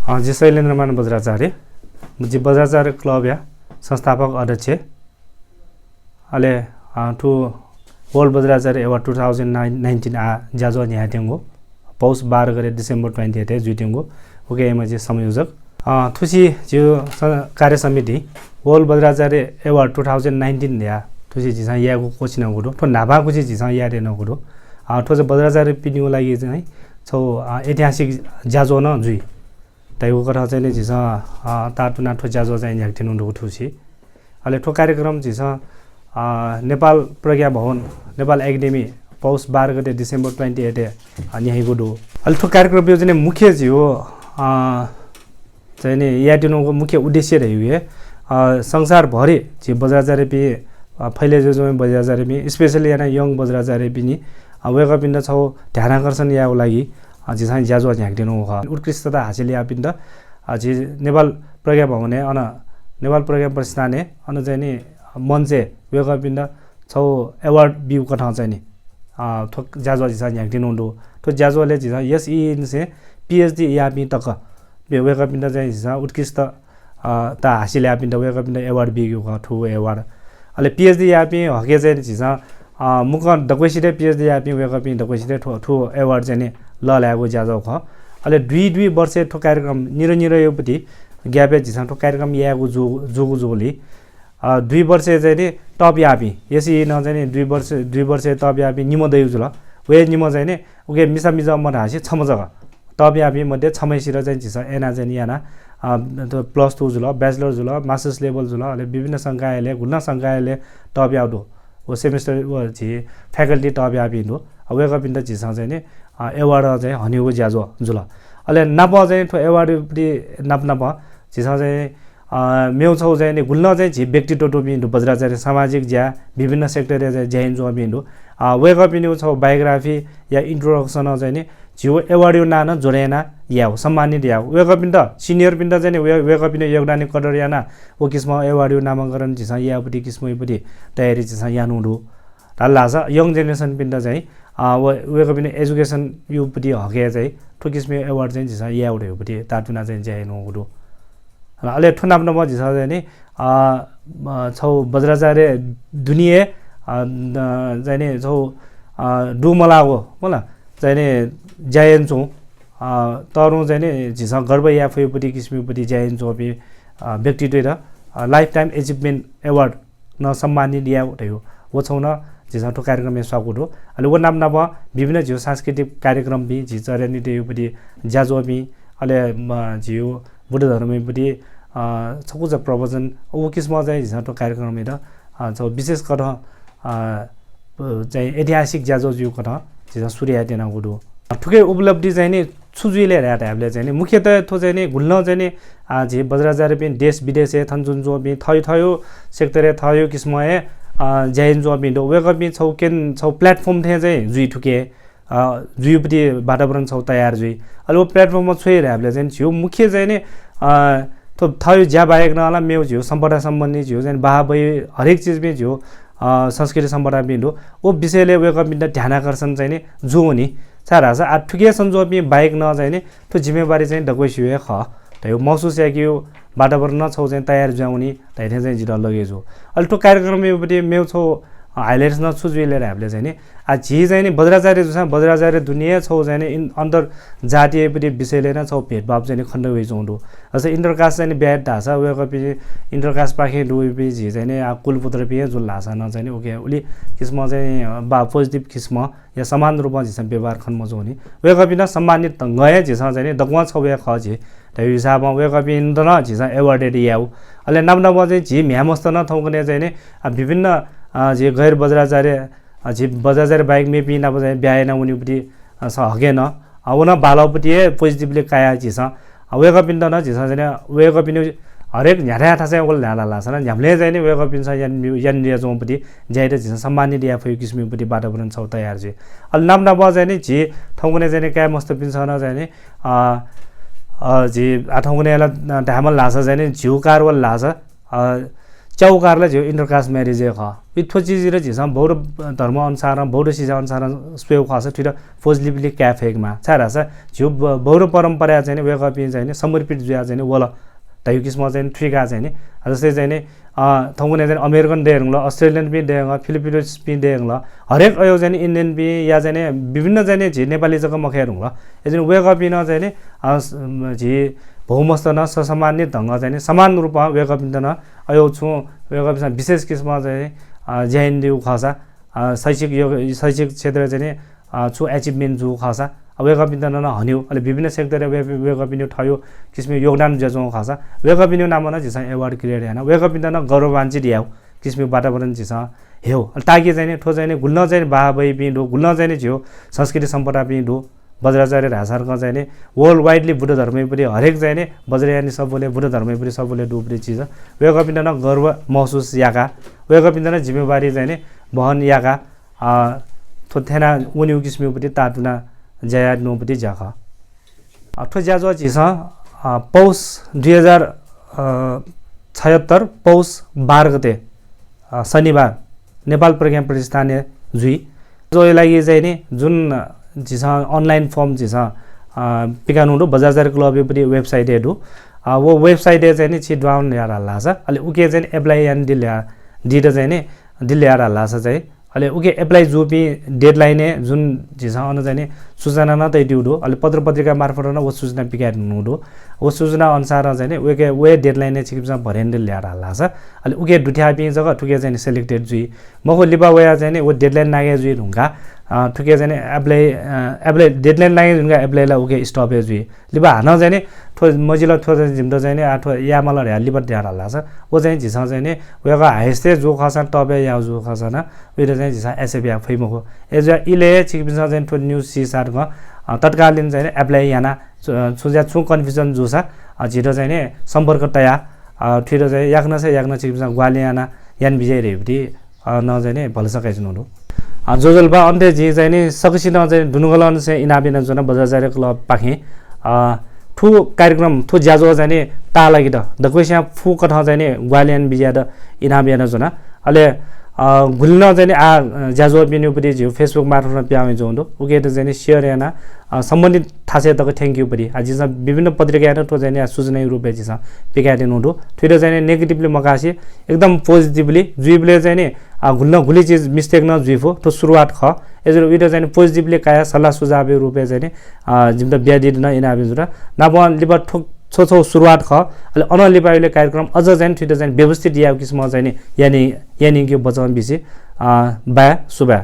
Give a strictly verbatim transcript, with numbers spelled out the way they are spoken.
अँ, जि शैलेन्द्रमान बज्राचार्य, जि बज्राचार्य क्लबया संस्थापक अध्यक्ष। अले, अँ, थ्व World Bajracharya Award two thousand nineteen आ ज्याझ्वः न्ह्यायेत्यंगु, पौष बाह्र गते December twenty eight जुइत्यंगु, उके एमए जि संयोजक। अँ, थुसी झीगु स-, कार्य समिति World Bajracharya Award two thousand nineteen या थुसी झीसं यायेगु क्वःछिनागु दु। थ्व न्हापांकुछि झीसं यायेत्यनागु दु। अँ, थ्व चाहिँ बज्राचार्यपिनिगु लागि चाहिँ छगू, अँ, ऐतिहासिक ज्याझ्वः नं जुइ। धइगु कथं चाहिँ नि झीसं, अ, तातुना थ्व ज्याझ्वः चाहिँ न्ह्याकेत्यनागु दु थुसी। अले थ्व कार्यक्रम झीसं, अ, नेपाल प्रज्ञा भवन, नेपाल एकेडेमी पौष बाह्र गते December twenty eight, अ, न्ह्याइगु दु। अले थ्व कार्यक्रम चाहिँ नि मुख्य झीगु, अ, चाहिँ नि यायेत्यनागु मुख्य उद्देश्य धइगु हे, अ, संसारभरि झी बज्राचार्यपिं, अ, फैले जुयाच्वंपिं बज्राचार्यपिं, specially याना young बज्राचार्यपिनि, अ, वय्कःपिन्त छगू ध्यानाकर्षण यायेगु लागि, अ, झीसं ज्याझ्वः न्ह्याकेत्यनागु खः। उत्कृष्टता हासिल याःपिन्त, अ, झी नेपाल प्रज्ञा भवनय्, अन नेपाल प्रज्ञा प्रतिष्ठानय्, अन चाहिँ नि मञ्चय् वय्कःपिन्त छगू award बीगु कथं चाहिँ नि, अ, थ्व ज्याझ्वः झीसं न्ह्याकेत्यनागु दु। थ्व ज्याझ्वलय् झीसं SEE निसें PhD याःपिं तक वय्कःपिन्त चाहिँ झीसं उत्कृष्ट, अ, ता हासिल याःपिन्त वय्कःपिन्त award बीगु खः, थ्व award। अले PhD याःपिं हके चाहिँ नि झीसं, अ, मुक्कं दक्वसित PhD याःपिं वय्कःपिं दक्वसित थ्व, थ्व award चाहिँ नि लःल्हायेगु ज्याझ्वः खः। अले दुई दुई वर्षय् थ्व कार्यक्रम निर निरया पति gap-य् झीसं थ्व कार्यक्रम यायेगु जू-, जूगु जूगुलिं, अ, दुई वर्षय् चाहिँ नि top याःपिं, SEE नं चाहिँ नि दुई वर्ष, दुई वर्षय् top याःपिं निम्ह दइगु जुल। व निम्ह चाहिँ नि उके मिसा मिजं मधासे छम्ह जक। Top याःपिं मध्ये छम्हसित चाहिँ झीसं एना चाहिँ नि याना, अ, त plus two जुल, bachelor जुल, masters level जुल, अले विभिन्न संकायलय्, गुलिं संकायलय् top याःगु दु। व semester व झी faculty top याःपिं दु। अ, वय्कःपिन्त झीसं चाहिँ नि, अ, award चाहिँ हनेगु ज्याझ्वः जुल। अले नाप चाहिँ थ्व award पति नाप नाप झीसं चाहिँ, अ, मेगु छगू चाहिँ नि गुलिं चाहिँ झी व्यक्तित्व दुपिं दु, बज्राचार्य सामाजिक ज्या, विभिन्न sector-य् चाहिँ ज्या यानाच्वंपिं दु। अ, वय्कःपिनिगु छगू biography या introduction चाहिँ नि झीगु award-या नां नं जोडे याना यायेगु, सम्मानित यायेगु। वय्कःपिन्त, senior-पिन्त चाहिँ नि वय्-, वय्कःपिनिगु योगदानया कदर याना व किसिमं award-या नामकरण झीसं यायेगु पति किसिमया पति तयारी झीसं यानागु दु। धाल धाःसा young generation-पिन्त चाहिँ, अ, व, वय्कःपिनि education-या पति हकय् चाहिँ थ्व किसिमया award चाहिँ झीसं यायेगु धइगु पति तातुना चाहिँ ज्या यानागु दु। अले थ्व नाप नाप झीसं चाहिँ नि, अ, अ, छगू बज्राचार्य दुने, अ, द-, चाहिँ नि छगू, अ, दुमलाःगु, मला, चाहिँ नि ज्या यानाच्वंगु, अ, तःधंगु चाहिँ नि झीसं गर्व याये फइगु पति किसिमया पति ज्या यानाच्वंपिं, अ, व्यक्तित्वयात, अ, Lifetime Achievement Award नं सम्मानित यायेगु धइगु व छगू नं झीसं थ्व कार्यक्रमय् स्वाकूगु दु। अले व नाप नाप विभिन्न झीगु सांस्कृतिक कार्यक्रमपिं, झी चर्या नृत्यया पति ज्याझ्वःपिं, अले, म, झीगु बुद्ध धर्मया पति, अ, छकूचा प्रवचन, व किसिमं चाहिँ झीसं थ्व कार्यक्रमयात, अ, छगू विशेष कथं, अ, प-, चाहिँ ऐतिहासिक ज्याझ्वः जुइगु कथं झीसं सुरु यायेत्यनागु दु। अ, थुकिया उपलब्धि चाहिँ नि छु जुइ ले धया धायेबलय् चाहिँ नि मुख्यतः थ्व चाहिँ नि गुलिं चाहिँ नि, अ, झी बज्राचार्यपिं देश विदेशय् थन च्वनाच्वंपिं थःगु थःगु sector-य् थःगु किसिमं हे, अ, ज्या यानाच्वंपिं दु। वय्कःपिं छगू केन-, छगू platform थें चाहिँ जुइ थुके। अ, जुइगु पति वातावरण छगू तयार जुइ। अले व platform-य् छु याये धायेबलय् चाहिँ झीगु मुख्य चाहिँ नि, अ, थ्व थःगु ज्या बाहेक नं ला मेगु झीगु सम्पदा सम्बन्धी झीगु चाहिँ बाहाबही हरेक चिजपिं झीगु, अ, संस्कृति सम्पदापिं दु। व विषयलय् वय्कःपिन्त ध्यानाकर्षण चाहिँ नि जूगु नि। छाय् धाःसा आः थुके सनाच्वंपिं बाहेक नं चाहिँ नि थ्व जिम्मेवारी चाहिँ दक्वसिया हे खः धइगु महसुस याकेगु वातावरण नं छगू चाहिँ तयार जुयावनी धइथें चाहिँ जितः लगे जू। अले थ्व कार्यक्रमया पति मेगु छगू highlights नं छु जुइ ले धायेबलय् चाहिँ नि, आ, झी चाहिँ नि बज्राचार्य जूसां बज्राचार्य दुने छगू चाहिँ नि इन-, अन्तर्जातीय पति विषयलय् नं छगू भेदभाव चाहिँ नि खण्ड वइच्वंगु दु। जस्तै inter caste चाहिँ नि ब्याहा यात धाःसा वय्कःपिं inter caste पाखें दुपिं झी चाहिँ नि, आ, कुलपुत्रपिं हे जुल धाःसा नं चाहिँ नि उके उलि किसिमं चाहिँ, अ, बा positive किसिमं या समान रूपं झीसं व्यवहार खने मच्वंगु नि। वय्कःपिन्त सम्मानित ढंगं हे झीसं चाहिँ नि दक्वं छगू हे खः झी धइगु हिसाबं वय्कःपिन्त नं झीसं awarded यायेगु। अले नाप नाप चाहिँ झी म्ह्याय्मस्त नं थौंकन्हय् चाहिँ नि, अ, विभिन्न, अ, झी गैर बज्राचार्य, अ, झी बज्राचार्य बाहेक मेपिं नाप चाहिँ ब्याहा याना वनीगु पति, अ, स हके नं, अ, व नं बांलाःगु पति हे positively कयाः झीसं अ, वय्कःपिन्त नं झीसं चाहिँ नि वय्कःपिनि हरेक न्ह्याथाय् थासय् वल धाःसा नं न्ह्याबलें चाहिँ नि वय्कःपिन्सं याना, याना जुयाच्वंगु पति ज्यायात झीसं सम्मानित याये फइगु किसिमया पति वातावरण छगू तयार जुइ। अले नाप नाप चाहिँ नि झी थौंकन्हय् चाहिँ नि काय्मस्तपिन्सं नं चाहिँ नि, अ, अ, झी, आ, थौंकन्हय् ला धायेमाल धाःसा चाहिँ नि झीगु कार वल धाःसा, अ, च्याउ कार ला झीगु intercaste marriage हे खः। इ थ्व चिजि ला झीसं बौद्ध धर्म अनुसारं, बौद्ध शिक्षा अनुसारं स्वयेगु खःसा थुइत फौजलिपिलिक काये फयेकेमाः। छाय्धाःसा झीगु ब-, बौद्ध परम्पराय् चाहिँ नि वय्कःपिं चाहिँ नि समर्पित जुयाः चाहिँ नि वल धइगु किसिमं चाहिँ नि थुइकाः चाहिँ नि, अ, जस्तै चाहिँ नि, अ, थौंकन्हय् चाहिँ नि American दये धुंकल, Australian पिं दये धुंकल, Philippines पिं दये धुंकल, हरेक अयो चाहिँ नि Indian पिं या चाहिँ नि विभिन्न चाहिँ नि झी नेपाली जक मखये धुंकल। अय् चाहिँ नि वय्कःपिं नं चाहिँ नि, अ, स-, म, झी भौमस्त नं ससम्मानित ढंगं चाहिँ नि समान रूपं वय्कःपिन्त नं अयो छुं वय्कःपिन्सं विशेष किसिमं चाहिँ, अ, ज्या यानादीगु खःसा, अ, शैक्षिक योग-, शैक्षिक क्षेत्रय् चाहिँ नि, अ, छुं achievement जूगु खःसा, अ, वय्कःपिन्त नं हनेगु, अले विभिन्न sector-य् वय्-, वय्कःपिनिगु थःगु किसिमं योगदान जुयाच्वंगु खःसा, वय्कःपिनिगु नामं नं झीसं award create याना, वय्कःपिन्त नं गौरवान्वित यायेगु किसिमं वातावरण झीसं हयेगु। अले ताकि चाहिँ नि थ्व चाहिँ नि गुलि नं चाहिँ नि बाबाइपिं दु, गुलि नं चाहिँ नि झीगु संस्कृति सम्पदापिं दु, बज्राचार्य धाःसा चाहिँ नि world widely बुद्ध धर्मय् पति हरेक चाहिँ नि बज्रयानी सबुले बुद्ध धर्मय् पति सबुले दुपिं चिज वय्कःपिन्त नं गर्व महसुस याका, वय्कःपिन्त नं जिम्मेवारी चाहिँ नि वहन याका, अ, थ्व थ्यना वनीगु किसिमं पति तातुना ज्या यानादीगु पति ज्या खः। अ, थ्व ज्याझ्वः झीसं, अ, पौष दुई हजार, अ, छयत्तर पौष बाह्र गते, अ, शनिबार नेपाल प्रज्ञा प्रतिष्ठानय् जुइ। ज्याझ्वःया लागि चाहिँ नि जुन, अ, झीसं online form झीसं, अ, पिकानु दु, बज्राचार्य club-या पति website-य् दु। अ, व website-य् चाहिँ नि छि download यात धाःसा, अले उके चाहिँ नि apply यानादिल या, दीत चाहिँ नि दिल यात धाःसा चाहिँ, अले उके apply जूपिं deadline-य् जुन झीसं अन चाहिँ नि सूचना नं तयादीगु दु, अले पत्र पत्रिका मार्फत नं व सूचना पिकाये धुंकूगु दु। व सूचना अनुसार चाहिँ नि उके व deadline-य् छिकपिन्सं भर्ना यानादिल यात धाःसा, अले उके दुथ्याःपिं जक थुके चाहिँ नि selected जुइ। मखु लिपा वया चाहिँ नि व deadline नागे जुइ धुंका, अ, थुके चाहिँ नि apply, अ, apply deadline नागे जुइ धुंका apply ला उके stop हे जुइ। लिपा हानं चाहिँ नि थ्व मजिल थ्व चाहिँ जिमित चाहिँ नि आ थ्व यायेमाल धया लिपा धया धाःसा, व चाहिँ झीसं चाहिँ नि वय्कः हायेस्ते जूगु खःसा, top-य् याःगु जूगु खःसा नं, उइत चाहिँ झीसं accept याये फइ मखु। अय्जुया इलय् छिकपिन्सं चाहिँ नि थ्व news सीसां, अ, तत्कालीन चाहिँ नि apply याना, छु-, छुं ज्या छुं confusion जूसा, अ, झीत चाहिँ नि सम्पर्क तया, अ, थुइत चाहिँ याकनं से याकनं छिकपिन्सं ग्वाहालि याना याना बिज्याइ धइगु पति, अ, नं चाहिँ नि भलसा कयाच्वनागु दु। अ, ज्वजलपा, अन्त्यय् जिं चाहिँ नि सकसितं चाहिँ नि दुनुगलंनिसें इनाप यानाच्वना बज्राचार्य club पाखें, अ, थ्व कार्यक्रम, थ्व ज्याझ्वः चाहिँ नि ताःलाकेत दक्वसियां फुकथं चाहिँ नि ग्वाहालि याना बिज्यात इनाप यानाच्वना। अले, अ, गुलि नं चाहिँ नि आ, अ, ज्याझ्वःपिनिगु पति झीगु Facebook मार्फत नं पिहां वयाच्वंगु दु। उकेत चाहिँ नि share याना, अ, सम्बन्धित थासय् तक थ्यंकेगु पति। आ, झीसं विभिन्न पत्रिकाय् नं थ्व चाहिँ नि आ सूचनाया रूपय् झीसं पिकाये धुंकूगु दु। थुइत चाहिँ नि negatively मकासे एकदम positively जुइबलय् चाहिँ नि, अ, गुलि नं गुलि चिज mistake नं जुइ फु, थ्व सुरुवात खः। अय्जुया उइत चाहिँ नि positively काया सल्लाह सुझावया रूपय् चाहिँ नि, अ, जिमित बियादीत नं इनाप यानाच्वना। नापं लिपा थ्व छगू छगू सुरुवात खः। अले अनं लिपा इलय् कार्यक्रम अझ चाहिँ नि थुइत चाहिँ नि व्यवस्थित यायेगु किसिमं चाहिँ नि याने, यानेगु वचन बिसे, अ, बाय्, सुभाय्।